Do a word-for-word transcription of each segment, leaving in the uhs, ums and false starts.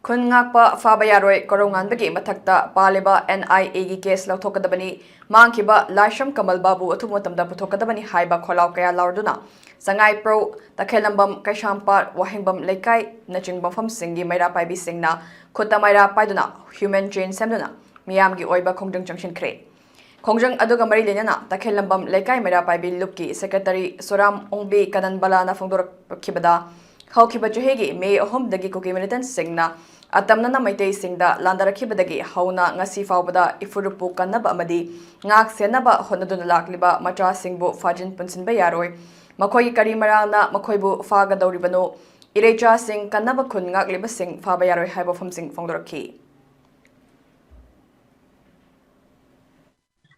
ꯈꯨꯟ ꯉꯥꯛꯄ ꯐꯥꯕ ꯌꯥꯔꯣꯏ, ꯀꯣꯔꯧꯉꯥꯟꯕꯒꯤ ꯃꯊꯛꯇ ꯄꯥꯜꯂꯤꯕ N I A ꯒꯤ case ꯂꯧꯊꯣꯛꯀꯗꯕꯅꯤ, ꯃꯥꯡꯈꯤꯕ ꯂꯥꯏꯁ꯭ꯔꯝ ꯀꯃꯜ ꯕꯥꯕꯨ ꯑꯊꯨꯕ ꯃꯇꯝꯗ ꯄꯨꯊꯣꯛꯀꯗꯕꯅꯤ ꯍꯥꯏꯕ ꯈꯣꯜꯂꯥꯎ ꯀꯌꯥ ꯂꯥꯎꯔꯗꯨꯅ ꯁꯉꯥꯏꯄ꯭ꯔꯧ, ꯇꯈꯦꯜꯂꯝꯕꯝ, ꯀꯩꯁꯥꯝꯄꯥꯠ, ꯋꯥꯍꯦꯡꯕꯝ ꯂꯩꯀꯥꯏꯅꯆꯤꯡꯕ ꯃꯐꯝꯁꯤꯡꯒꯤ ꯃꯩꯔꯥ ꯄꯥꯏꯕꯤꯁꯤꯡꯅ ꯈꯨꯠꯇ ꯃꯩꯔꯥ ꯄꯥꯏꯗꯨꯅ human chain ꯁꯦꯝꯗꯨꯅ ꯃꯤꯌꯥꯝꯒꯤ ꯑꯣꯏꯕ ꯈꯣꯡꯖꯪ ꯆꯪꯁꯤꯟꯈ꯭ꯔꯦ꯫ ꯈꯣꯡꯖꯪ ꯑꯗꯨꯒ ꯃꯔꯤ ꯂꯩꯅꯅ ꯇꯈꯦꯜꯂꯝꯕꯝ ꯂꯩꯀꯥꯏ ꯃꯩꯔꯥ ꯄꯥꯏꯕꯤ ꯂꯨꯞꯀꯤ secretary ꯁꯣꯔꯥꯝ ꯑꯣꯡꯕꯤ ꯀꯅꯟꯕꯂꯥꯅ ꯐꯣꯡꯗꯣꯔꯛꯈꯤꯕꯗ, ꯍꯧꯈꯤꯕ ꯆꯍꯤꯒꯤ May ꯑꯍꯨꯝꯗꯒꯤ ꯀꯨꯀꯤ militantꯁꯤꯡꯅ ꯑꯇꯝꯅꯅ ꯃꯩꯇꯩꯁꯤꯡꯗ ꯂꯥꯟꯗꯥꯔꯛꯈꯤꯕꯗꯒꯤ ꯍꯧꯅ ꯉꯁꯤ ꯐꯥꯎꯕꯗ ꯏꯐꯨꯔꯨꯞꯄꯨ ꯀꯟꯅꯕ ꯑꯃꯗꯤ ꯉꯥꯛ ꯁꯦꯟꯅꯕ ꯍꯣꯠꯅꯗꯨꯅ ꯂꯥꯛꯂꯤꯕ ꯃꯆꯥꯁꯤꯡꯕꯨ ꯐꯥꯖꯤꯟ ꯄꯨꯟꯁꯤꯟꯕ ꯌꯥꯔꯣꯏ, ꯃꯈꯣꯏꯒꯤ ꯀꯔꯤ ꯃꯔꯥꯜꯅ ꯃꯈꯣꯏꯕꯨ ꯐꯥꯒꯗꯧꯔꯤꯕꯅꯣ, ꯏꯔꯩꯆꯥꯁꯤꯡ ꯀꯟꯅꯕ ꯈꯨꯟ ꯉꯥꯛꯂꯤꯕꯁꯤꯡ ꯐꯥꯕ ꯌꯥꯔꯣꯏ ꯍꯥꯏꯕ ꯋꯥꯐꯝꯁꯤꯡ ꯐꯣꯡꯗꯣꯔꯛꯈꯤ꯫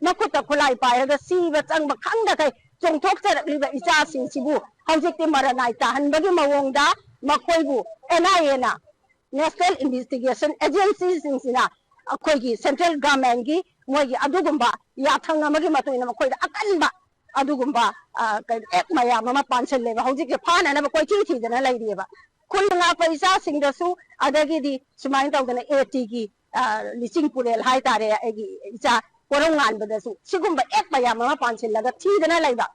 ꯃꯈꯨꯠꯇ ꯈꯨꯠꯂꯥꯏ ꯄꯥꯏꯔꯒ ꯁꯤꯕ ꯆꯪꯕ ꯈꯪꯗꯈꯩ ꯆꯣꯡꯊꯣꯛꯆꯔꯛꯂꯤꯕ ꯏꯆꯥꯁꯤꯡꯁꯤꯕꯨ ꯍꯧꯖꯤꯛꯇꯤ ꯃꯔꯅꯥꯏ ꯇꯥꯍꯟꯕꯒꯤ ꯃꯑꯣꯡꯗ ꯃꯈꯣꯏꯕꯨ N I Aꯅ, National Investigation Agencyꯁꯤꯡꯁꯤꯅ ꯑꯩꯈꯣꯏꯒꯤ central governmentꯀꯤ ꯃꯣꯏꯒꯤ ꯑꯗꯨꯒꯨꯝꯕ ꯌꯥꯊꯪ ꯑꯃꯒꯤ ꯃꯇꯨꯡ ꯏꯟꯅ ꯃꯈꯣꯏꯗ ꯑꯀꯟꯕ ꯑꯗꯨꯒꯨꯝꯕ, ꯑ, ꯀꯩ-, act ꯃꯌꯥꯝ ꯑꯃ ꯄꯥꯟꯁꯤꯜꯂꯦꯕ꯫ ꯍꯧꯖꯤꯛꯁꯦ ꯐꯥꯅꯅꯕ ꯀꯣꯏꯊꯤ ꯊꯤꯗꯅ ꯂꯩꯔꯤꯑꯕ꯫ ꯈꯨꯜ ꯉꯥꯛꯄ ꯏꯆꯥꯁꯤꯡꯗꯁꯨ, ꯑꯗꯒꯤꯗꯤ ꯁꯨꯃꯥꯏꯅ ꯇꯧꯗꯅ ATꯒꯤ, ꯑ, ꯂꯤꯆꯤꯡ ꯄꯨꯔꯦꯜ ꯍꯥꯏꯇꯥꯔꯦ, ꯑꯩꯒꯤ ꯏꯆꯥ ꯀꯣꯔꯧꯉꯥꯟꯕꯗꯁꯨ ꯁꯤꯒꯨꯝꯕ act ꯃꯌꯥꯝ ꯑꯃ ꯄꯥꯟꯁꯤꯜꯂꯒ ꯊꯤꯗꯅ ꯂꯩꯕ꯫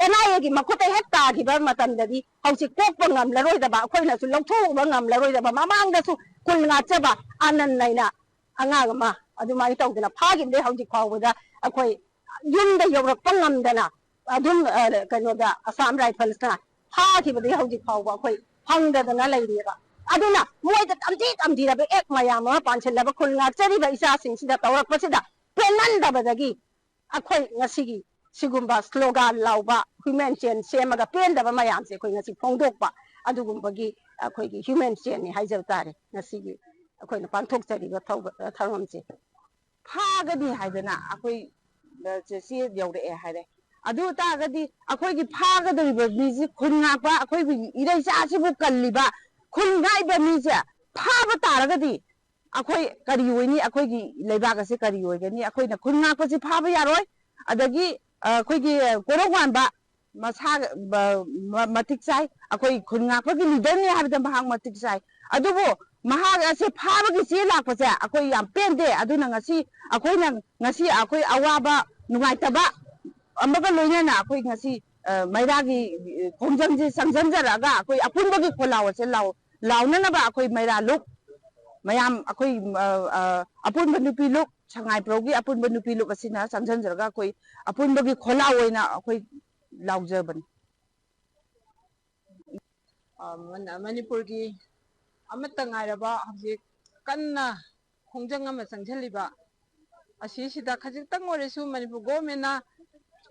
N I Aꯒꯤ ꯃꯈꯨꯠꯇ ꯍꯦꯛ ꯇꯥꯈꯤꯕ ꯃꯇꯝꯗꯗꯤ ꯍꯧꯖꯤꯛ ꯀꯣꯛꯄ ꯉꯝꯂꯔꯣꯏꯗꯕ, ꯑꯩꯈꯣꯏꯅꯁꯨ ꯂꯧꯊꯣꯛꯎꯕ ꯉꯝꯂꯔꯣꯏꯗꯕ, ꯃꯃꯥꯡꯗꯁꯨ ꯈꯨꯜ ꯉꯥꯛꯆꯕ ꯑꯥꯅꯟ ꯍꯥꯏꯅ ꯑꯉꯥꯡ ꯑꯃ ꯑꯗꯨꯃꯥꯏꯅ ꯇꯧꯗꯅ ꯐꯥꯈꯤꯕꯗꯩ ꯍꯧꯖꯤꯛ ꯐꯥꯎꯕꯗ ꯑꯩꯈꯣꯏ ꯌꯨꯝꯗ ꯌꯧꯔꯛꯄ ꯉꯝꯗꯅ ꯑꯗꯨꯝ, ꯑ, ꯀꯩꯅꯣꯗ Assam Riflesꯅ ꯐꯥꯈꯤꯕꯗꯒꯤ ꯍꯧꯖꯤꯛ ꯐꯥꯎꯕ ꯑꯩꯈꯣꯏ ꯐꯪꯗꯗꯅ ꯂꯩꯔꯤꯑꯕ꯫ ꯑꯗꯨꯅ ꯃꯣꯏꯗ ꯇꯝꯊꯤ ꯇꯝꯊꯤꯔꯕ act ꯃꯌꯥꯝ ꯑꯃ ꯄꯥꯟꯁꯤꯜꯂꯕ ꯈꯨꯜ ꯉꯥꯛꯆꯔꯤꯕ ꯏꯆꯥꯁꯤꯡꯁꯤꯗ ꯇꯧꯔꯛꯄꯁꯤꯗ ꯄꯦꯟꯃꯟꯗꯕꯗꯒꯤ ꯑꯩꯈꯣꯏ ꯉꯁꯤꯒꯤ ꯁꯤꯒꯨꯝꯕ slogan ꯂꯥꯎꯕ human chain ꯁꯦꯝꯃꯒ ꯄꯦꯟꯗꯕ ꯃꯌꯥꯝꯁꯦ ꯑꯩꯈꯣꯏ ꯉꯁꯤ ꯐꯣꯡꯗꯣꯛꯄ ꯑꯗꯨꯒꯨꯝꯕꯒꯤ ꯑꯩꯈꯣꯏꯒꯤ human chainꯅꯤ ꯍꯥꯏꯖꯕ ꯇꯥꯔꯦ ꯉꯁꯤꯒꯤ ꯑꯩꯈꯣꯏꯅ ꯄꯥꯡꯊꯣꯛꯆꯔꯤꯕ ꯊꯧꯒ-, ꯊꯧꯔꯝꯁꯦ꯫ ꯐꯥꯒꯅꯤ ꯍꯥꯏꯗꯅ ꯑꯩꯈꯣꯏ, ꯑ, ꯆꯦ, ꯆꯦ ꯌꯧꯔꯛꯑꯦ ꯍꯥꯏꯔꯦ꯫ ꯑꯗꯨ ꯑꯣꯏ ꯇꯥꯔꯒꯗꯤ ꯑꯩꯈꯣꯏꯒꯤ ꯐꯥꯒꯗꯧꯔꯤꯕ ꯃꯤꯁꯤ ꯈꯨꯟ ꯉꯥꯛꯄ ꯑꯩꯈꯣꯏꯒꯤ ꯏꯔꯩꯆꯥꯁꯤꯕꯨ ꯀꯜꯂꯤꯕ ꯈꯨꯟ ꯉꯥꯛꯏꯕ ꯃꯤꯁꯦ ꯐꯥꯕ ꯇꯥꯔꯒꯗꯤ ꯑꯩꯈꯣꯏ ꯀꯔꯤ ꯑꯣꯏꯅꯤ? ꯑꯩꯈꯣꯏꯒꯤ ꯂꯩꯕꯥꯛ ꯑꯁꯤ ꯀꯔꯤ ꯑꯣꯏꯒꯅꯤ? ꯑꯩꯈꯣꯏꯅ ꯈꯨꯟ ꯉꯥꯛꯄꯁꯤ ꯐꯥꯕ ꯌꯥꯔꯣꯏ꯫ ꯑꯗꯒꯤ, ꯑ, ꯑꯩꯈꯣꯏꯒꯤ ꯀꯣꯔꯧꯉꯥꯟꯕ ꯃꯁꯥ, ꯃ-, ꯃ-, ꯃꯇꯤꯛ ꯆꯥꯏ꯫ ꯑꯩꯈꯣꯏ ꯈꯨꯟ ꯉꯥꯛꯄꯒꯤ leaderꯅꯤ ꯍꯥꯏꯕꯗ ꯃꯍꯥꯛ ꯃꯇꯤꯛ ꯆꯥꯏ꯫ ꯑꯗꯨꯕꯨ ꯃꯍꯥꯛ ꯑꯁꯦ ꯐꯥꯕꯒꯤ ꯆꯦ ꯂꯥꯛꯄꯁꯦ ꯑꯩꯈꯣꯏ ꯌꯥꯝ ꯄꯦꯟꯗꯦ꯫ ꯑꯗꯨꯅ ꯉꯁꯤ ꯑꯩꯈꯣꯏꯅ, ꯉꯁꯤ ꯑꯩꯈꯣꯏ ꯑꯋꯥꯕ ꯅꯨꯡꯉꯥꯏꯇꯕ ꯑꯃꯒ ꯂꯣꯏꯅꯅ ꯑꯩꯈꯣꯏ ꯉꯁꯤ, ꯑ, ꯃꯩꯔꯥꯒꯤ, ꯑ, ꯈꯣꯡꯖꯪꯁꯦ ꯆꯪꯁꯤꯟꯖꯔꯛꯑꯒ ꯑꯩꯈꯣꯏ ꯑꯄꯨꯟꯕꯒꯤ ꯈꯣꯜꯂꯥꯎ ꯑꯁꯦ ꯂꯥꯎ-, ꯂꯥꯎꯅꯅꯕ ꯑꯩꯈꯣꯏ ꯃꯩꯔꯥ ꯂꯨꯞ ꯃꯌꯥꯝ, ꯑꯩꯈꯣꯏ, ꯑ, ꯑ, ꯑꯄꯨꯟꯕ ꯅꯨꯄꯤ ꯂꯨꯞ, ꯁꯉꯥꯏꯄ꯭ꯔꯧꯒꯤ ꯑꯄꯨꯟꯕ ꯅꯨꯄꯤ ꯂꯨꯞ ꯑꯁꯤꯅ ꯆꯪꯁꯤꯟꯖꯔꯒ ꯑꯩꯈꯣꯏ ꯑꯄꯨꯟꯕꯒꯤ ꯈꯣꯜꯂꯥꯎ ꯑꯣꯏꯅ ꯑꯩꯈꯣꯏ ꯂꯥꯎꯖꯕꯅꯤ꯫ ꯑ, ꯃꯅ-, ꯃꯅꯤꯄꯨꯔꯒꯤ ꯑꯃꯠꯇ ꯉꯥꯏꯔꯕ ꯍꯧꯖꯤꯛ ꯀꯟꯅ ꯈꯣꯡꯖꯪ ꯑꯃ ꯆꯪꯁꯤꯜꯂꯤꯕ ꯑꯁꯤꯁꯤꯗ ꯈꯖꯤꯛꯇꯪ ꯑꯣꯏꯔꯁꯨ ꯃꯅꯤꯄꯨꯔ ꯒꯣꯔꯃꯦꯟꯅ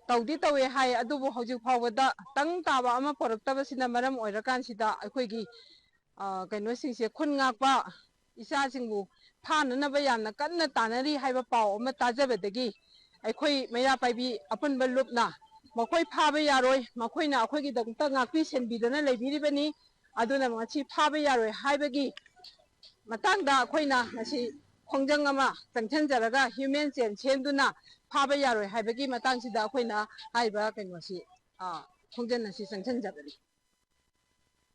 ꯇꯧꯗꯤ ꯇꯧꯋꯦ ꯍꯥꯏ, ꯑꯗꯨꯕꯨ ꯍꯧꯖꯤꯛ ꯐꯥꯎꯕꯗ ꯇꯪ ꯇꯥꯕ ꯑꯃ ꯄꯨꯔꯛꯇꯕꯁꯤꯅ ꯃꯔꯝ ꯑꯣꯏꯔꯀꯥꯟꯁꯤꯗ ꯑꯩꯈꯣꯏꯒꯤ, ꯑ, ꯀꯩꯅꯣꯁꯤꯡꯁꯦ, ꯈꯨꯟ ꯉꯥꯛꯄ ꯏꯆꯥꯁꯤꯡꯕꯨ ꯐꯥꯅꯅꯕ ꯌꯥꯝꯅ ꯀꯟꯅ ꯇꯥꯟꯅꯔꯤ ꯍꯥꯏꯕ ꯄꯥꯎ ꯑꯃ ꯇꯥꯖꯕꯗꯒꯤ ꯑꯩꯈꯣꯏ ꯃꯩꯔꯥ ꯄꯥꯏꯕꯤ ꯑꯄꯨꯟꯕ ꯂꯨꯞꯅ ꯃꯈꯣꯏ ꯐꯥꯕ ꯌꯥꯔꯣꯏ, ꯃꯈꯣꯏꯅ ꯑꯩꯈꯣꯏꯒꯤꯗꯃꯛꯇ ꯉꯥꯛꯄꯤ ꯁꯦꯟꯕꯤꯗꯨꯅ ꯂꯩꯕꯤꯔꯤꯕꯅꯤ, ꯑꯗꯨꯅ ꯃꯁꯤ ꯐꯥꯕ ꯌꯥꯔꯣꯏ ꯍꯥꯏꯕꯒꯤ ꯃꯇꯥꯡꯗ ꯑꯩꯈꯣꯏꯅ ꯉꯁꯤ ꯈꯣꯡꯖꯪ ꯑꯃ ꯆꯪꯁꯤꯟꯖꯔꯒ ꯍ꯭ꯌꯨꯃꯦꯟ ꯆꯦꯟ ꯁꯦꯝꯗꯨꯅ ꯐꯥꯕ ꯌꯥꯔꯣꯏ ꯍꯥꯏꯕꯒꯤ ꯃꯇꯥꯡꯁꯤꯗ ꯑꯩꯈꯣꯏꯅ ꯍꯥꯏꯔꯤꯕ ꯀꯩꯅꯣꯁꯤ, ꯑ, ꯈꯣꯡꯖꯪ ꯑꯁꯤ ꯆꯪꯁꯤꯟꯖꯕꯅꯤ꯫